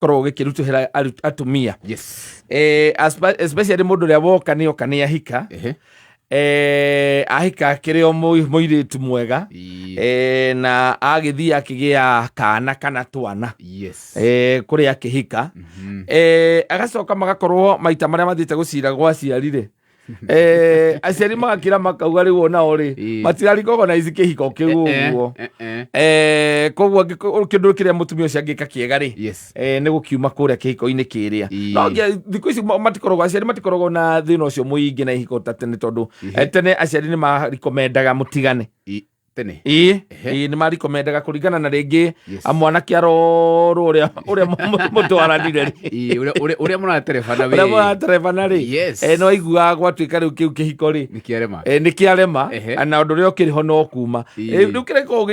Korwo gĩkĩritũhĩra atumia. Especially mũndũ ũrĩa woka nĩ oka nĩ ahika. Ahika akĩrĩ o mũirĩtu mwega. Na agĩthiĩ akĩgĩa kana kana twana. Kũrĩa akĩhika. Agacoka magakorwo maita marĩa mathiĩte gũcira gwa aciari rĩ, aciari magakĩra makauga rĩu onao rĩ matirarecognize kĩhiko kĩu ũguo. Koguo kĩndũ kĩrĩa mũtumia ũcio angĩka kĩega rĩ, nĩ gũkiuma kũrĩa kĩhiko-inĩ kĩrĩa. No thikũ ici matikoragwo, aciari matikoragwo na thĩna ũcio mũingĩ na ihiko ta tene, tondũ tene aciari nĩ marekomendaga mũtigane. Tene. Ĩĩ. Ĩĩ, nĩ marekomendaga kũringana na rĩngĩ mwanake arorwo ũrĩa mũtwaranire rĩ. Ĩĩ, ũrĩa mũraterebana ũrĩa mũraterebana rĩ. No aiguaga gwatuĩka rĩu kĩu kĩhiko rĩ, nĩ kĩarema. Nĩ kĩarema. Na ũndũ ũrĩa ũkĩrĩ ho no kuma. Rĩu kĩrĩa gĩkoragwo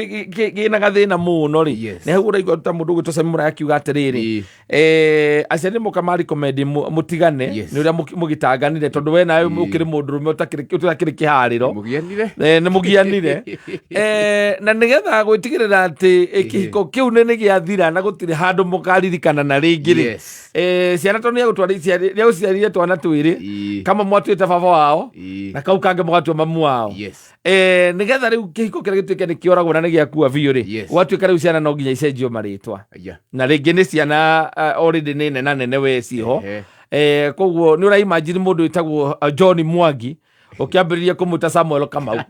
gĩna gathĩna mũno rĩ, nĩ hau ũraigua ta mũndũ ũgwĩtwo Sami Mũraya akiuga atĩrĩrĩ, aciari nĩ moka marecommend mũtigane nĩ ũrĩa mũgĩtanganire, tondũ we nawe ũkĩrĩ mũndũrũme ũtakĩrĩ kĩharĩro. Mũgianire. Nĩ mũgianire. Na nĩgetha gwĩtigĩrĩra atĩ kĩhiko kĩu nĩ gĩathira na gũtirĩ handũ mũkaririkana na rĩngĩ rĩ, ciana tondũ nĩagũciarire twana twĩrĩ, kamwe mwatuĩte baba wao na kau kangĩ mũgatua mamu wao. Nĩgetha rĩu kĩhiko kĩrĩa gĩtuĩke nĩ kĩoragwo na nĩ gĩakua biũ rĩ, gwatuĩka rĩu ciana no nginya icenjio marĩtwa. Na rĩngĩ nĩ ciana already nĩ nena nene we ciho. Koguo nĩ ũraimagine mũndũ wĩtagwo John Mwangi ũkĩambĩrĩria kũmwĩta Samuel Kamau.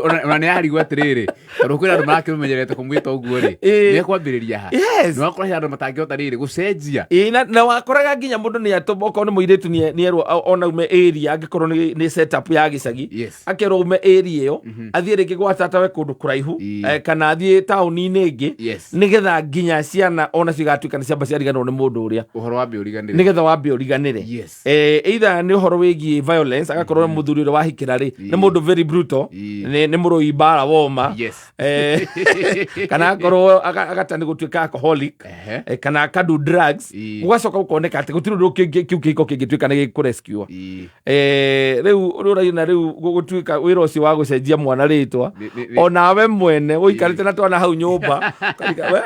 Ona nĩ arigwo atĩrĩrĩ, tondũ kwĩna andũ marakĩmenyerete kũmwĩta ũguo rĩ, nĩ ekwambĩrĩria ha? Nĩ wakora he andũ matangĩhota rĩrĩ gũcenjia. Ĩĩ, na wakoraga nginya mũndũ nĩ atũma okorwo nĩ mũirĩtu nĩ erwo ona ume area, angĩkorwo nĩ setup ya gĩcagi, akerwo ume area ĩyo athiĩ rĩngĩ gwa tatawe kũndũ kũraihu, kana athiĩ taũni-inĩ ĩngĩ, nĩgetha nginya ciana ona cigatuĩka nĩ ciamba ciariganĩrwo nĩ mũndũ ũrĩa. Ũhoro wambe ũriganĩre. Nĩgetha wambe ũriganĩre. Either nĩ ũhoro wĩgiĩ violence, agakorwo mũthuri ũrĩa wahikĩra rĩ nĩ mũndũ very brutal, nĩ mũrũi mbara woma, kana akorwo agatani gũtuĩka alcoholic, kana akadu drugs. Gũgacoka gũkoneka atĩ gũtirĩ ũndũ kĩu kĩhiko kĩngĩtuĩka nĩ gĩkũrescue. Rĩu ũraina rĩu gũtuĩka wĩra ũcio wa gũcenjia mwana rĩtwa, onawe mwene ũikarĩte na twana hau nyũmba, ũkarika,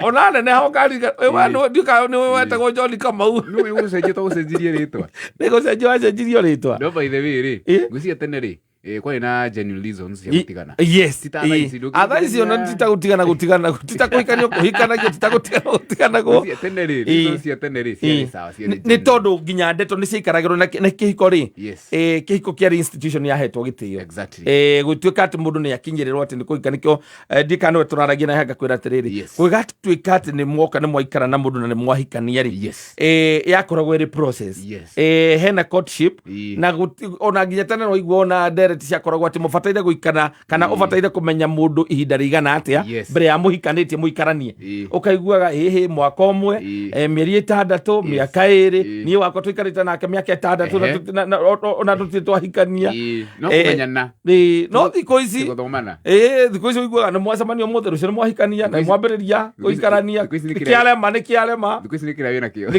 ona neneha ũkarika, we ndiũka nĩ wetagwo John Kamau. Nĩ gũcenjia to gũcenjirie rĩtwa. Nĩ gũcenjia wacenjirio rĩtwa. No by the way rĩ, ngwĩciria tene rĩ, kwarĩ na genuine reasons cia gũtigana. Ti ta thaa ici, A thaa ici ona ti ta gũtigana gũtigana, ti ta kũhikanio kũhikanagio, ti ta gũtigana gũtiganagwo. Ngwĩciria tene rĩ, reasons cia tene rĩ ciarĩ sawa, ciarĩ Nĩ genuine. tondũ nginya ndeto nĩ ciaikaragĩrwo na kĩhiko rĩ, kĩhiko kĩarĩ institution yahetwo gĩtĩo. Gũtuĩka atĩ mũndũ nĩ akinyĩrĩrwo atĩ nĩ kũhika, nĩkĩo ndiĩ kana nĩwe tũraragia naye ngakwĩra atĩrĩrĩ, gũgatuĩka atĩ nĩ mwoka nĩ mwaikara na mũndũ na nĩ mwahikania rĩ, yakoragwo ĩrĩ process. Hena courtship na ona nginya tene no ona ndereti ciakoragwo atĩ mũbataire gũikara kana ũbataire kũmenya mũndũ ihinda rĩigana atĩa mbere ya mũhikanĩtie mũikaranie. Ũkaiguaga ĩhĩ mwaka ũmwe, mĩeri 6, mĩaka 2. Niĩ wakwa tũikarĩte nake mĩaka 6 na ona tũtirĩ twahikania. No kũmenyana. Ĩĩ, no thikũ ici Ti gũthomana. Ĩĩ, thikũ ici ũiguaga nĩ mwacemania ũmũthĩ, rũciũ nĩ mwahikania na mwambĩrĩria gũikarania. Thikũ ici nĩ nĩ kĩarema, nĩ kĩarema. Thikũ ici nĩ kĩrĩa wĩna kĩo.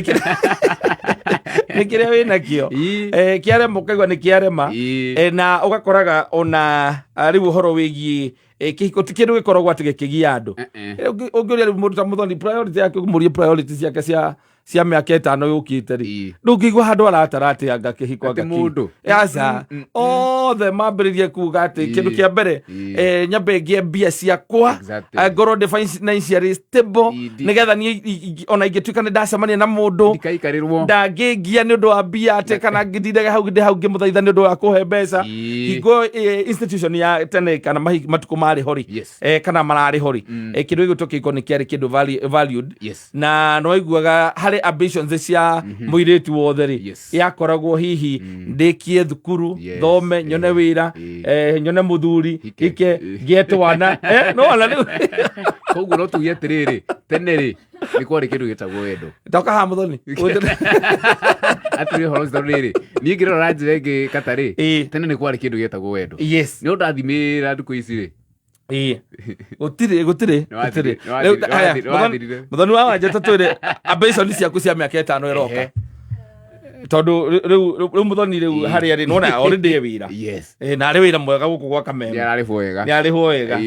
Nĩ kĩrĩa wĩ nakĩo. Kĩarema, ũkaigua nĩ kĩarema. Na ũgakoraga ona rĩu ũhoro wĩgiĩ kĩhiko ti kĩndũ gĩkoragwo atĩ gĩkĩgia andũ. Ũngĩũria rĩu mũndũ ta Mũthoni priority yake, ũngĩmũria priority ciake cia mĩaka 5 yũkĩte rĩ, ndũngĩigua handũ aratara atĩ anga kĩhiko Atĩ anga kĩ. Mũndũ. Aca, othe mambĩrĩrie kuga atĩ kĩndũ kĩa mbere, nyambe ngĩe mbia ciakwa, ngorwo ndĩ financially stable, nĩgetha niĩ ona ingĩtuĩka nĩ ndacemania na mũndũ, Ndikaikarĩrwo. Ndangĩngia nĩ ũndũ wa mbia atĩ kana ngĩndindage hau ndĩ hau ngĩmũthaitha nĩ ũndũ wa kũhe mbeca. Hingo institution ya tene kana matukũ marĩ ho rĩ, kana mararĩ ho rĩ, kĩndũ gĩgwĩtwo kĩhiko nĩ kĩarĩ kĩndũ valued. Na nĩ waiguaga harĩ ambitions cia mũirĩtu wothe rĩ, yakoragwo hihi ndĩkie thukuru, thome, nyone wĩra, nyone mũthuri, Hike. hike, ngĩe twana. No ona rĩu Koguo no tuge atĩrĩrĩ, tene rĩ nĩ kwarĩ kĩndũ gĩtagwo wendo. Ndoka haha Mũthoni. Atĩrĩ, ũhoro ũcio tondũ rĩrĩ, niĩ ngĩrora njĩra ĩngĩ katarĩ, tene nĩ kwarĩ kĩndũ gĩtagwo wendo. Nĩ ũndũ ndathimĩra ndukũ ici rĩ, Ĩĩ, gũtirĩ gũtirĩ. Nĩ wathirire, Gũtirĩ. nĩ Rĩu, wathirire, haya, nĩ wathirire. Mũthoni wa Wanja, tũtwĩre ambition ciaku cia mĩaka 5 ĩroka. Tondũ rĩu Mũthoni rĩu harĩa rĩ nona already e wĩra. Na arĩ wĩra mwega gũkũ gwa Nĩ Kameme. ararĩhwo wega. Nĩ arĩhwo wega.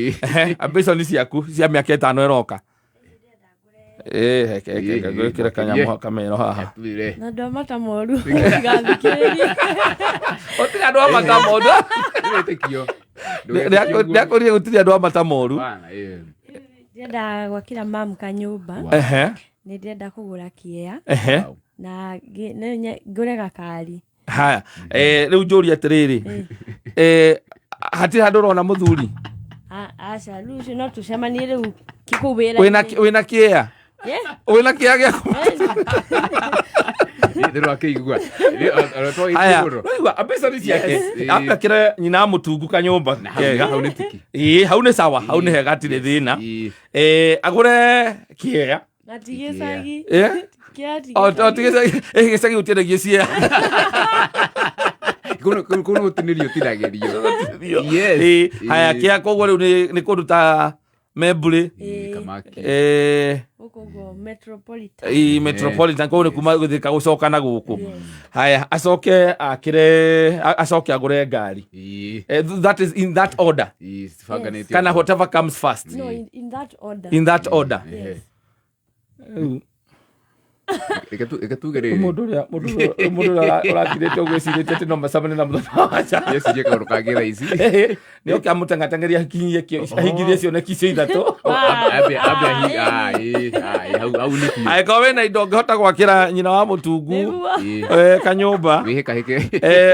Ambition ciaku cia mĩaka 5 ĩroka? Ndĩrenda ngũre Reke reke ngwĩkĩre kanyamũ kamero haha. Twire. Na andũ a mata moru gathikĩrĩria. Gũtirĩ andũ a mata moru. Ndũgetĩkio. Ndĩakũrire gũtirĩ andũ a mata moru. Bana, ĩĩ. Ndĩrenda gwakĩra mam kanyũmba. Ehe. Nĩ ndĩrenda kũgũra kĩea. Ehe. Wow. Na ngũre gakari. Haya. Rĩu njũrie atĩrĩrĩ. Hatirĩ handũ ũrona mũthuri? Aca, rĩu ũcio no tũcemanie rĩu kũu wĩra-inĩ. Wĩna kĩea? Wĩna kĩea gĩaku? Nĩ rwakĩigua. Haya, rũigua mbeca nĩ ciake. Yes. Ambakĩre nyina mũtungu kanyũmba kega. Hau nĩ tiki. Ĩĩ, hau nĩ sawa, hau nĩ hega hatirĩ thĩna. Agũre kĩea. Na ti gĩcagi. Eh? Kĩea ti O gĩcagi. ti gĩcagi, gĩcagi gũtiendagio ciea. Kũu gũtinĩrio ũtinagĩrio. Yes. Ĩĩ, haya kĩa koguo rĩu nĩ kũndũ ta Memburi. Ĩĩ, Kamaki. Gũkũ ũguo Metropolitan. Ĩĩ, Metropolitan koguo nĩ kuma gũthika gũcoka na gũkũ. Haya, acoke akĩre, acoke agũre ngari. Ĩĩ. That is in that order. Ĩĩ, cibanganĩtio. Kana whatever comes first. No, in that order. In that order. Yes. Rĩu, Reke tuge rĩrĩ. Mũndũ ũrĩa mũndũ ũrĩa ũrakirĩte ũguo ecirĩtie atĩ no macemanie na mũthenya wa nja. Yecirie kaũndũ kangĩ thaa ici. Nĩ oke amũteng'ateng'erie akinyie ahingirie cioneki icio ithatũ. Ambe ambe ah, ĩĩ, ah, ĩĩ, hau hau nĩ biũ. Angĩkorwo wĩna indo ũngĩhota gwakĩra nyina wa mũtungu Nĩguo. Ĩĩ. Kanyũmba. Wĩhĩkahĩke.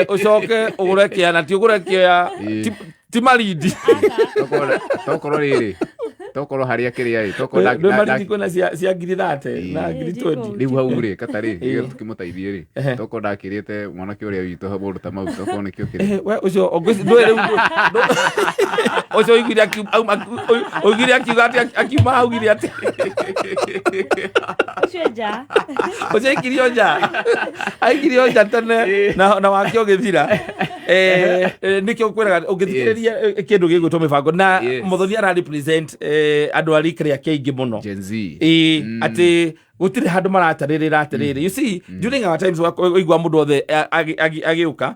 Ũcoke ũgũre kĩa na ti ũgũre kĩa ti marindi. Tokorwo rĩrĩ. Tokorwo harĩa kĩrĩa ĩ. Tokorwo Nĩ marindi kwĩna cia ngiri 30 na ngiri 20. Rĩu hau rĩ kata rĩ tũkĩmũteithie rĩ tokorwo ndakĩrĩte mwanake ũrĩa witũ hau maũndũ ta mau tokorwo nĩkĩo kĩrĩ. We ũcio ndũĩ rĩu ũcio oigire oigire akiuga atĩ akiuma augire atĩ Ũcio nja. Ũcio aikirio nja. Aikirio nja tene na wake ũgĩthira. Nĩkĩo ngwĩraga ũngĩthikĩrĩria kĩndũ gĩgwĩtwo mĩbango na Muthoni ara represent andũ a rika rĩake aingĩ mũno. Gen Z. Ĩĩ, atĩ gũtirĩ handũ maratarĩrĩra atĩrĩrĩ. You see, during our times waigua mũndũ othe agĩũka,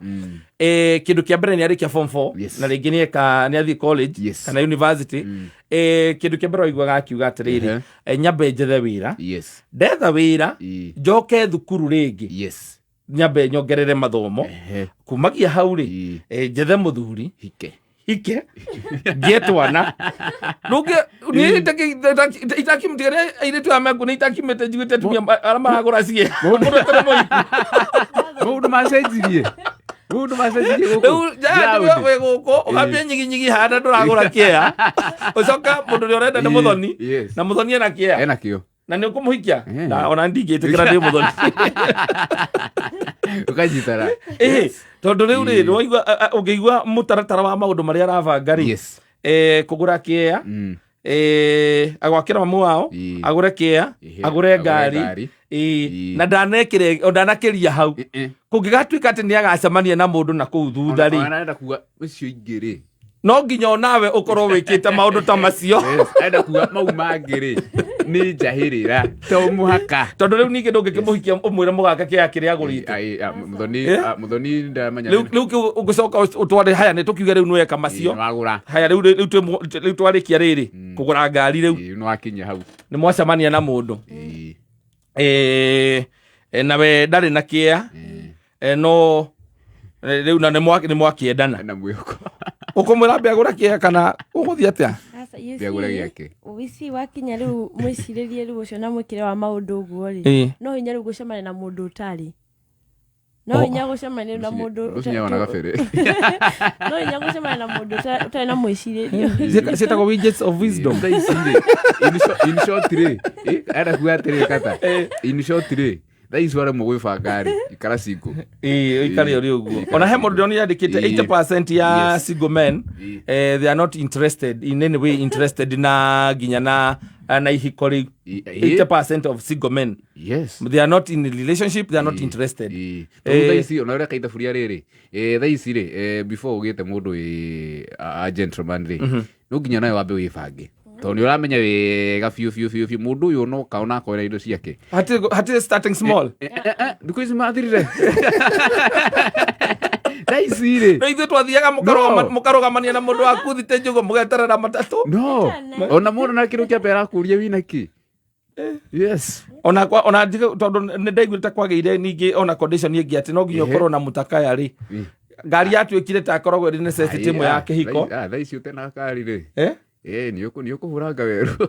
kĩndũ kĩa mbere nĩ arĩkia form 4 na rĩngĩ nĩ eka nĩ athiĩ college kana university. Kĩndũ kĩa mbere waiguaga akiuga atĩrĩrĩ, nyambe njethe wĩra. Ndetha wĩra, njoke thukuru rĩngĩ. Nyambe nyongerere mathomo. Kumagia hau rĩ, njethe mũthuri. Hike. Hike. Ngĩe twana. Rũngĩ, niĩ itakimtigania airĩtu aya meku nĩ itakimĩte njiguĩte atumia arĩa maragũra cie. Mũndũ ũtarĩ mũhiku. Maũndũ macenjirie. Maũndũ macenjirie gũkũ. Rĩu njaga Ground. wĩ gũkũ, ũgambia nyiginyigi hana ndũragũra kĩea. Ũcoka mũndũ ũrĩa ũrenda nĩ Mũthoni. Na Mũthoni ena kĩea. Ena kĩo. Na nĩ ũkũmũhikia? Na ona ndingĩtĩkĩra ndĩ Mũthoni. Ũkanyitana. Ĩĩ, tondũ rĩu rĩ, nĩwaigua, ũngĩigua mũtaratara wa maũndũ marĩa arabanga rĩ, kũgũra kĩea, agwakĩra mamu wao, agũre kĩea, agũre ngari, na ndanekĩre, ndanakĩria hau. Kũngĩgatuĩka atĩ nĩ agacemania na mũndũ na kũu thutha rĩ. Arenda kuga ũcio ingĩ rĩ. No nginya onawe ũkorwo wĩkĩte maũndũ ta macio. Arenda kuga mau mangĩ rĩ, nĩ njahĩrĩra, to mũhaka. Tondũ rĩu ningĩ ndũngĩkĩmũhikia ũmwĩre mũgake kĩea kĩrĩa agũrĩte. Mũthoni ndamenya. Rĩu kĩu ũngĩcoka ũtware haya nĩ tũkiuge rĩu nĩweka macio. Nĩwagũra. Haya rĩu rĩu twarĩkia rĩrĩ kũgũra ngari rĩu. Nĩwakinya hau. Nĩ mwacemania na mũndũ. Nawe ndarĩ na kĩea. No rĩu na nĩ mwakĩendana. Na mwĩhoko. Ũkũmwĩra ambe agũre kĩea kana ũgũthiĩ atĩa? Ambe agũre gĩake. Ici wakinya rĩu mwĩcirĩrie rĩu ũcio na mwĩkĩre wa maũndũ ũguo rĩ. No hinya rĩu gũcemania na mũndũ ũtarĩ. No hinya gũcemania na mũndũ Rũciũ nĩaona gabere. No hinya gũcemania na mũndũ ũtarĩ na mwĩcirĩrio. Ciĩtagwo widgets of wisdom. Thaa ici rĩ, in short rĩ, arenda kuga atĩrĩ kata. In short rĩ, thaa ici waremwo gwĩbanga rĩ, ikara single. Ĩĩ, ũikare ũrĩ ũguo. Ona he mũndũ ndĩronire andĩkĩte 80% ya single men, they are not interested in any way interested na nginya na ihiko rĩu. 80% of single men. They are not in a relationship, they are not interested. Tondũ thaa ici, ona ũrĩa kaithaburia rĩrĩ, thaa ici rĩ, before ũgĩte mũndũ a gentleman rĩ, no nginya nawe wambe wĩbange. Tondũ nĩ ũramenya wega biũ biũ biũ biũ mũndũ ũyũ onoka onakorwo ena indo ciake. Hatirĩ starting small. Thikũ ici mathirire. Thaa ici rĩ. No ithuĩ twathiaga mũkarũgamania na mũndũ waku thitĩnji ũguo mũgeterera matatũ. No. Ona mũndũ na kĩndũ kĩa mbere arakũria wĩna kĩ? Yes. Ona kwa ona tondu nĩ ndaiguĩte ta kwagĩire ningĩ ona condition ĩngĩ atĩ no nginya ũkorwo na mũtakaya rĩ, ngari yatuĩkire ta ĩkoragwo ĩrĩ necessity ĩmwe ya kĩhiko. Thaa ici ũtena ngari rĩ, Eh? Nĩ ũkũhũranga werũ.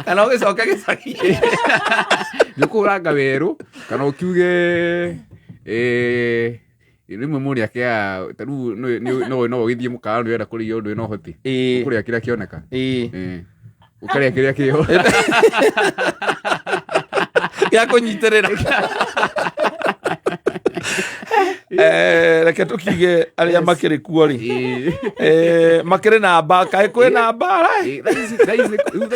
Kana ũgĩcoke gĩcagi. Nĩ ũkũhũranga werũ kana ũkiuge rĩmwe mũndũ akĩaga ta rĩu no ũgĩthiĩ mũkawa, nĩ ũrenda kũrĩa ũndũ wĩna ũhoti, ũkũrĩa kĩrĩa kĩoneka. Ũkarĩa kĩrĩa kĩho. Gĩa kũnyitĩrĩra. Reke tũkiuge arĩa makĩrĩ kuo rĩ, makĩrĩ na mba kaĩ kwĩ na mbara. Rĩu thaa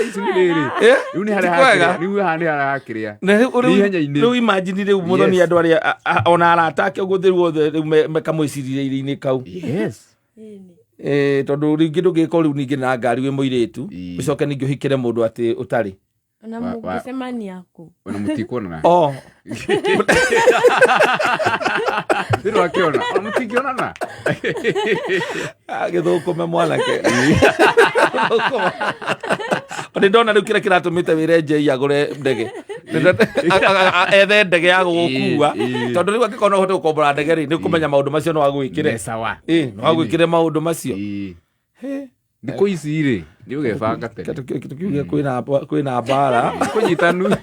ici nĩ rĩrĩ, rĩu nĩ ti harĩa kwega. Rĩu haha nĩ harĩa hakĩrĩa. Na rĩu Nĩ ihenya-inĩ. Rĩu imagine rĩu mũthoni, andũ arĩa ona arata ake ũguo rĩu othe rĩu mekamwĩcirĩria-inĩ kau. Tondũ rĩngĩ ndũngĩkorwo rĩu ningĩ na ngari wĩ mũirĩtu, ũcoke ningĩ ũhikĩre mũndũ atĩ ũtarĩ. Ona mũngĩcemania kũ? Ona mũtikuonana. Oh. Rĩu akĩona ona mũtingĩonana. Gĩthũkũme mwanake. Nĩ ndona rĩu kĩrĩa kĩratũmĩte wĩre Njei agũre ndege, ethe ndege ya gũgũkua, tondũ rĩu angĩkorwo no ũhote gũkombora ndege rĩ, nĩ ũkũmenya maũndũ macio no agwĩkĩre. Nĩ sawa. No agwĩkĩre maũndũ macio. Thikũ ici rĩ, nĩ ũgebanga tene. Tũkiuge kwĩna mbara. Kũnyitanu.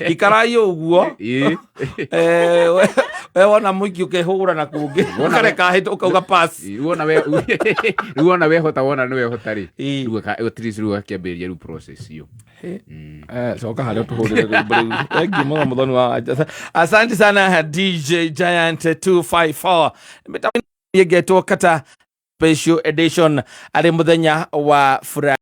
Ikarai ũguo. We wona mũingĩ ũkehũgũra na kũngĩ, ũkareka hĩtũ, ũkauga pass. Rĩu wona we rĩu wona wehota, wona nĩ wehota rĩ, Ĩĩ. rĩu at least rĩu akĩambĩrĩria rĩu process iyo. Coka harĩa ũtũhũrĩre rwĩmbo rĩu. Thank you mũno, mũthoni wa Wanja. Asante sana, DJ Giant 254. Mĩtambo ĩngetwo Kata Special Edition arĩ mũthenya wa Friday.